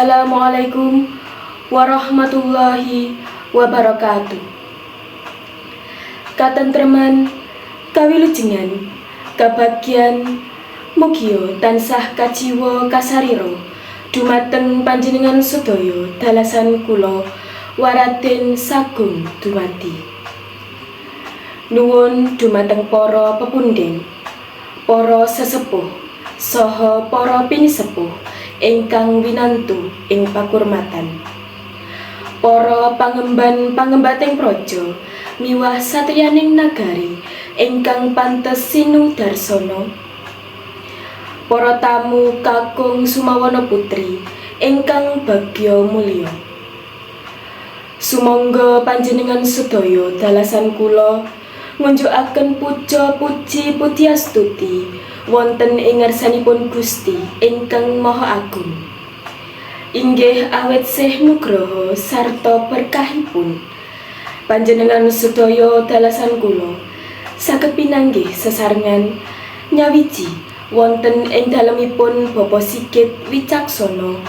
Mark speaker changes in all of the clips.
Speaker 1: Assalamualaikum warahmatullahi wabarakatuh. Katentreman, kawilujengan, kabagyan mugia tansah kajiwa kasarira dumateng panjenengan sedaya dalasan kula waraden sagung dumadi. Nuwun dumateng para pepundhen, para sesepuh, saha para pinisepuh ingkang winantu ing pakurmatan. Para pangemban pangembating praja miwah satriyaning nagari ingkang pantes sinudarsana. Para tamu kakung sumawana putri ingkang bagya mulya. Sumangga panjenengan sedaya dalasan kula ngunjukaken puja puji pujiastuti wonten ing ngarsanipun Gusti ingkang Maha Agung. Inggih awit sih nugraha sarta berkahipun panjenengan sedaya dalasan kula saged pinanggih sesarengan nyawiji wonten ing dalemipun Bapak Sigit Wicaksono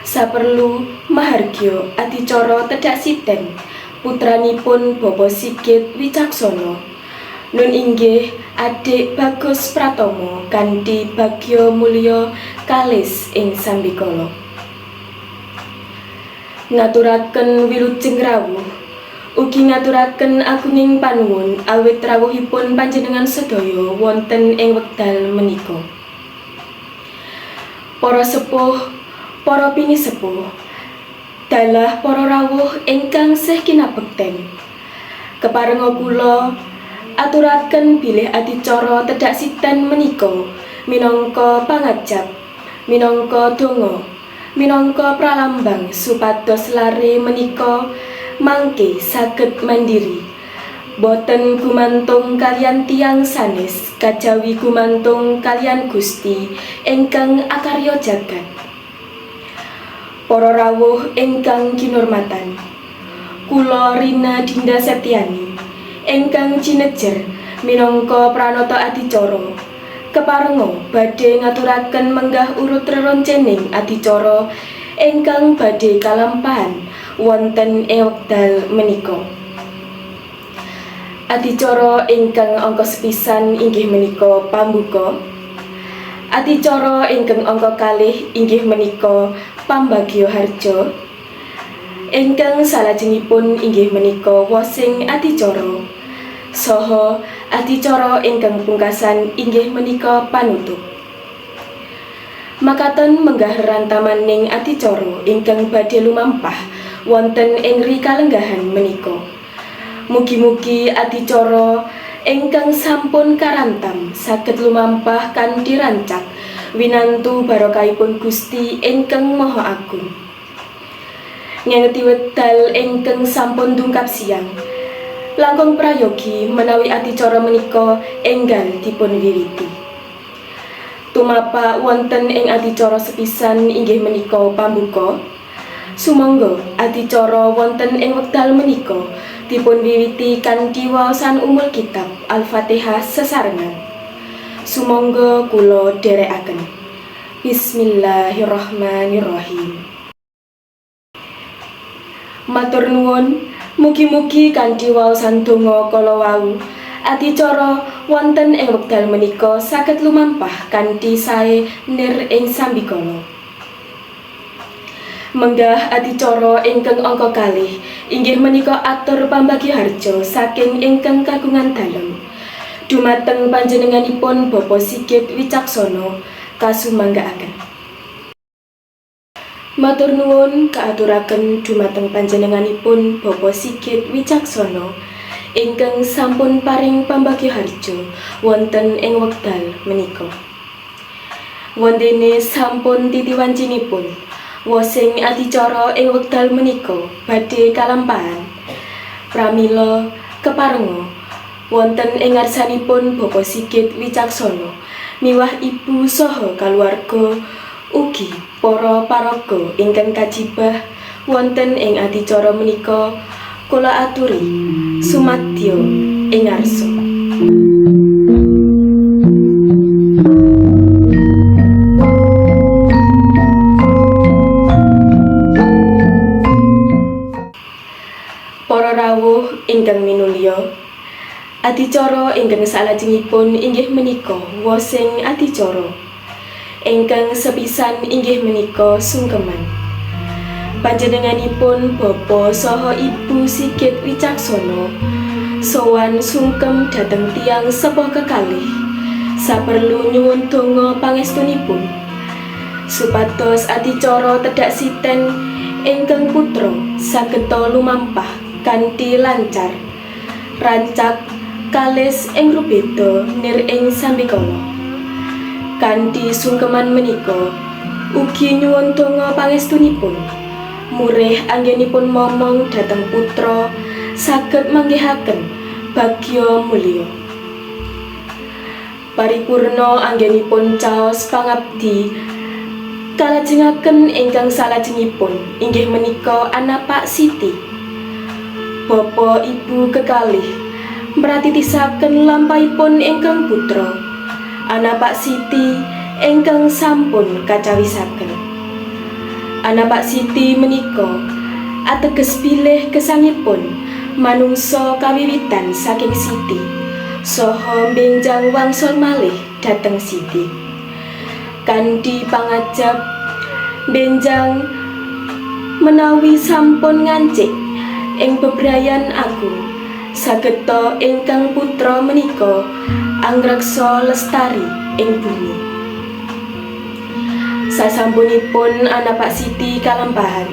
Speaker 1: saperlu mahargya adicara tedhak siten putranipun Bapak Sigit Wicaksono nun inggih Adik Bagus Pratomo kanthi bagya mulya kalis ing sambikala. Ngaturaken wilujeng rawuh ugi ngaturaken agunging panuwun awit rawuhipun panjenengan sedaya wonten ing wekdal menika. Para sepuh, para pinisepuh, dalah para rawuh ingkang sih kinabekten. Keparenga kula aturaken bilih adicara tedhak siten menika minangka pangajap, minangka donga, minangka pralambang supados lare menika mangke saged mandiri. Boten gumantung kaliyan tiyang sanes kajawi gumantung kaliyan Gusti ingkang akarya jagat. Para rawuh ingkang kinurmatan, kula Rina Dinda Septiani ingkang cinejer minangka pranata adicara keparenga badhe ngaturaken menggah urut reroncening adicara ingkang badhe kalampahan wonten ing wekdal menika. Adicara ingkang angka sepisan inggih menika pambuka. Adicara ingkang angka kalih inggih menika pambagya harja. Ingkang salajengipun inggih menika wosing adicara. Saha adicara ingkang pungkasan inggih menika panutup. Makaten menggah rantamaning adicara ingkang badhe lumampah wonten ing rikalenggahan menika. Mugi-mugi adicara ingkang sampun karantam saged lumampah kanthi rancak winantu barokahipun Gusti ingkang Maha Agung. Ngengeti wekdal ingkang sampun dungkap siang. Langkung prayogi menawi adicara menika enggal dipun wiwiti. Tumapak wonten ing adicara sepisan inggih menika pambuka. Sumangga adicara wonten ing wekdal menika dipun wiwiti kanthi waosan umul kitab Al-Fatihah sesarengan. Sumangga kula dherekaken. Bismillahirrahmanirrahim. Matur nuwun, mugi-mugi kanthi waosan donga kala wau adicara wonten ing wekdal menika saged lumampah kanthi sae nir ing sambikala. Menggah adicara ingkang angka kalih inggih menika atur pambagi harja saking ingkang kagungan dalem. Dumateng panjenenganipun Bapak Sigit Wicaksono kasumanggaaken. Matur nuwun kaaturaken dumateng panjenenganipun Bapak Sigit Wicaksono ingkang sampun paring pambagi harja wonten ing wekdal menika. Wondene sampun titi wancinipun wosing adicara ing wekdal menika badhe kalampahan. Pramila keparenga wonten ing ngarsanipun Bapak Sigit Wicaksono miwah ibu saha kaluwarga ugi para paraga ingkang kajibah wonten ing adicara menika kula aturi sumadyo ing ngarsa. Adicara ingkang salajengipun inggih menika wosing adicara. Ingkang sepisan inggih menika sungkeman. Panjenenganipun Bapa saha Ibu Sigit Wicaksono sowan sungkem dhateng tiyang sepuh kekalih saperlu nyuwun donga pangestunipun supados adicara tedhak siten ingkang putra sageta lumampah kanthi lancar, rancak kalis ing rubeda nir ing sambikala. Kanthi sungkeman menika ugi nyuwun donga pangestunipun murih anggenipun momong dhateng putra saged manggihaken bagya mulya. Paripurna anggenipun caos pangabdi, kalajengaken ingkang salajengipun inggih menika anapak siti. Bapa ibu kekalih mratitisaken lampahipun ingkang putra anapak siti ingkang sampun kacawisaken. Anapak siti menika ateges bilih gesangipun manungsa kawiwitan saking siti saha benjang wangsul malih dhateng siti. Kanthi pangajap benjang menawi sampun ngancik ing bebrayan agung, sageta ingkang putra menika angreksa lestari ing bumi. Sasampunipun anapak siti kalampahan,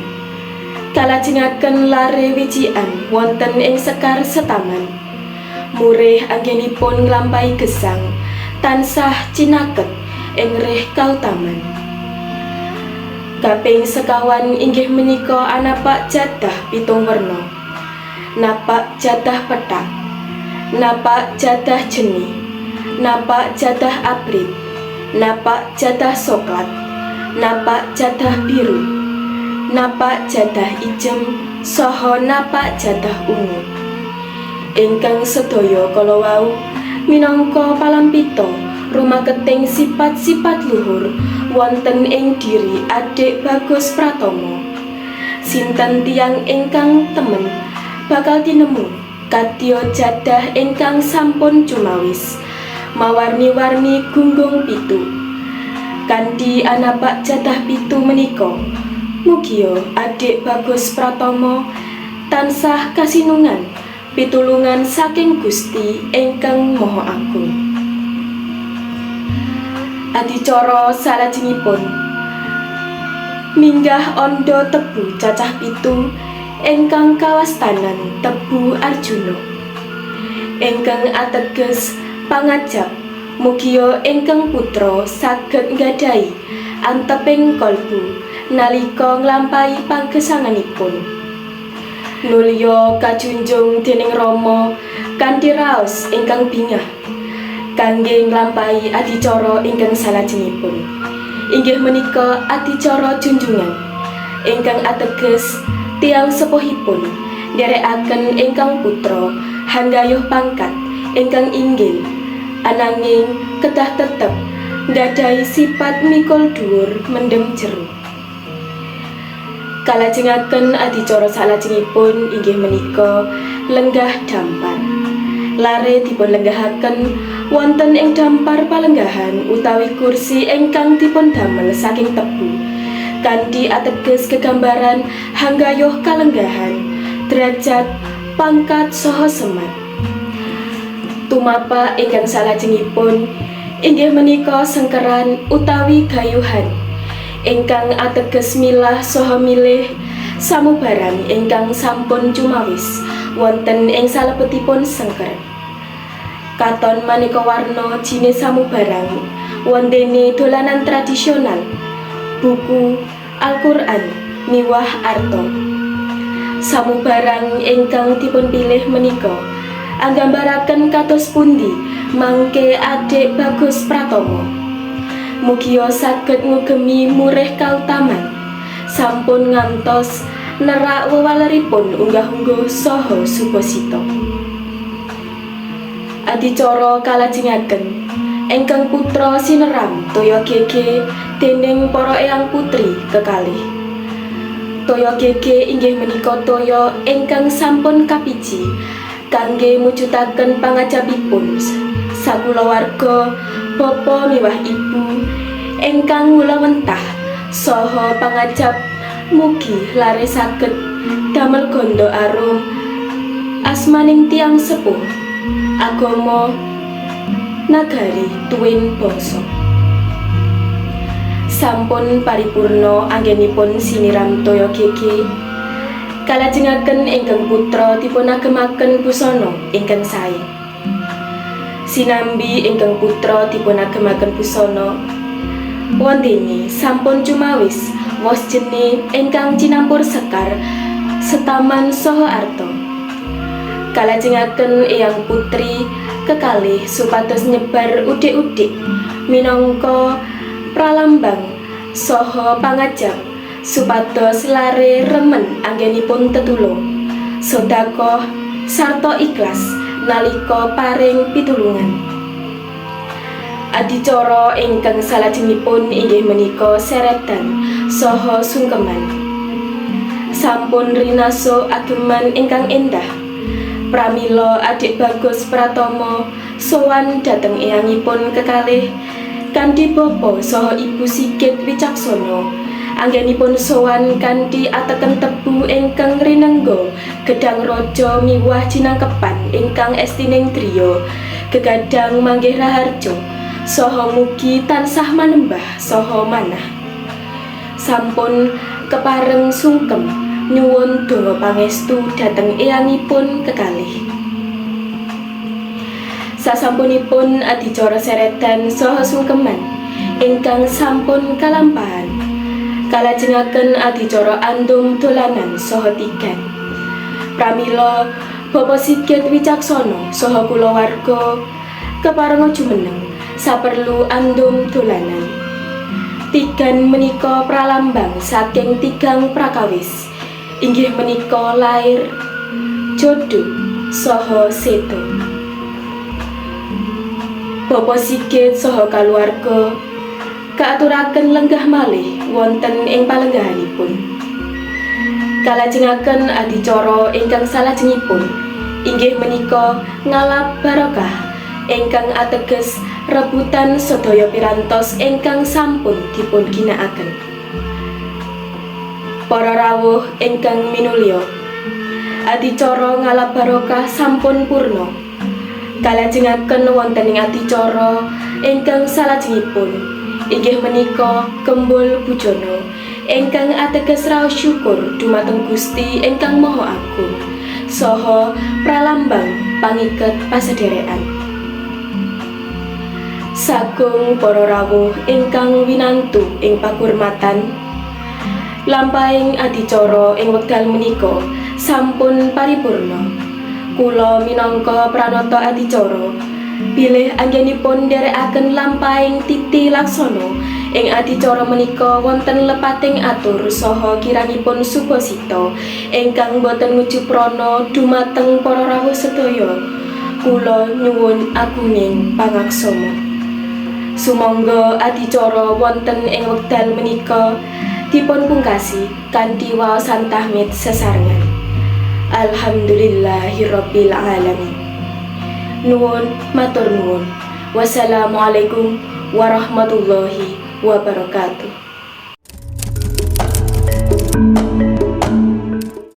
Speaker 1: kalajengaken lare wicikan wonten ing sekar setaman. Murih anggenipun nglampahi gesang tansah cinaket ing rih kautaman. Kaping sekawan inggih menika anapak jadah pitung werna. Napak jadah pethak, napak jadah jeni, napak jadah abrit, napak jadah soklat, napak jadah biru, napak jadah ijem saha napak jadah ungu. Ingkang sedaya kala wau minangka palampita rumaketing sifat-sifat luhur wonten ing diri Adik Bagus Pratomo. Sinten tiyang ingkang temen bakal tinemu kadya jadah ingkang sampun cumawis mawarni-warni gunggung pitu. Kanthi anapak jadah pitu menika, mugia Adik Bagus Pratomo tansah kasinungan pitulungan saking Gusti ingkang Maha Agung. Adicara salajengipun minggah andha tebu cacah pitu ingkang kawastanan tebu Arjuna, ingkang ateges pangajap mugia ingkang putra saged nggadahi anteping kalbu nalika nglampahi panggesanganipun. Nulya kajunjung dening Rama kanthi raos ingkang bingah kangge nglampahi adicara ingkang salajengipun, inggih menika adicara junjungan, ingkang ateges tiyang sepuhipun nderekaken ingkang putra hanggayuh pangkat ingkang inggil, ananging kedah tetep nggadahi sifat mikul dhuwur mendem jero. Kalajengaken adicara salajengipun inggih menika lenggah dampar. Lare dipun lenggahaken wonten ing dampar palenggahan utawi kursi ingkang dipun damel saking tebu, kanthi ateges gegambaran hanggayuh kalenggahan, derajat, pangkat saha semat. Tumapa ingkang salajengipun inggih menika sengkeran utawi gayuhan, ingkang ateges milah saha milih samubarang ingkang sampun cumawis wonten ing salebetipun sengker. Katon maneka warna jinis samubarang wondene dolanan tradisional, buku, Al-Qur'an, miwah arta. Samubarang ingkang dipun pilih menika anggambaraken kados pundi mangke Adik Bagus Pratomo. Mugia saged ngugemi murih kautaman sampun ngantos nerak wewaleripun unggah-ungguh saha subasita. Adicara kalajengaken ingkang putra sineram toya gege dening para eyang putri kekalih. Toya gege inggih menika toya ingkang sampun kapiji Kangge mujudaken pangajapipun sakulawarga, bapa miwah ibu ingkang wulawentah saha pangajap, mugi lare saged damel ganda arum asmaning tiyang sepuh, agama, nagari tuwin bangsa. Sampun paripurna anggenipun siniram toya gege. Kalajengaken ingkang putra dipunagemaken busana ingkang sae. Sinambi ingkang putra dipunagemaken busana, wondene sampun cumawis wos jene ingkang cinampur sekar setaman saha arta. Kalajengaken eyang putri kekalih supados nyebar udik-udik minangka pralambang saha pangajap supados lare remen anggenipun tetulung, sedekah sarta ikhlas nalika paring pitulungan. Adicara ingkang salajengipun inggih menika seredan saha sungkeman. Sampun rinaso ageman ingkang endah. Pramila adik Bagus Pratama sowan dhateng eyangipun kekalih kanthi bapa saha ibu Sigit Wicaksono. Anggenipun sowan kanthi ateken tebu ingkang rinengga gedang raja miwah cinangkepan ingkang estining driya gegadang manggih raharja saha mugi tansah manembah saha manah. Sampun kepareng sungkem nyuwun donga pangestu dhateng eyangipun kekalih. Sasampunipun adicara seredan saha sungkeman ingkang sampun kalampahan, kalajengaken adicara andum dolanan saha tigan. Pramila Bapak Sigit Wicaksono saha kulawarga keparenga jumeneng saperlu andum dolanan. Tigan menika pralambang saking tigang prakawis, inggih menika lair, jodoh, saha seda. Bapak Sigit saha kaluwarga kaaturaken lenggah malih wonten ing palenggahanipun. Kalajengaken adicara ingkang salajengipun inggih menika ngalap barokah ingkang ateges rebutan sedaya pirantos ingkang sampun dipun ginakaken. Para rawuh ingkang minulya, adicara ngalap barokah sampun purna. Kalajengaken wonten ing adicara ingkang salajengipun inggih menika kembul bujana ingkang ateges raos syukur dumateng Gusti ingkang Maha Agung saha pralambang pangiket pasederekan. Sagung para rawuh ingkang winantu ing pakurmatan, lampahing adicara ing wekdal menika sampun paripurna. Kula minangka pranata adicara bilih anggenipun nderekaken lampahing titi laksana ing adicara menika wonten lepating atur saha kirangipun subasita ingkang boten nguju prana dumateng para rawuh sedaya. Kula nyuwun agunging pangaksama. Sumangga adicara wonten ing wekdal menika dipun pungkasi kanthi waosan tahmid sesarengan. Alhamdulillahirabbil alamin. Nuwun matur nuwun. Wassalamualaikum warahmatullahi wabarakatuh.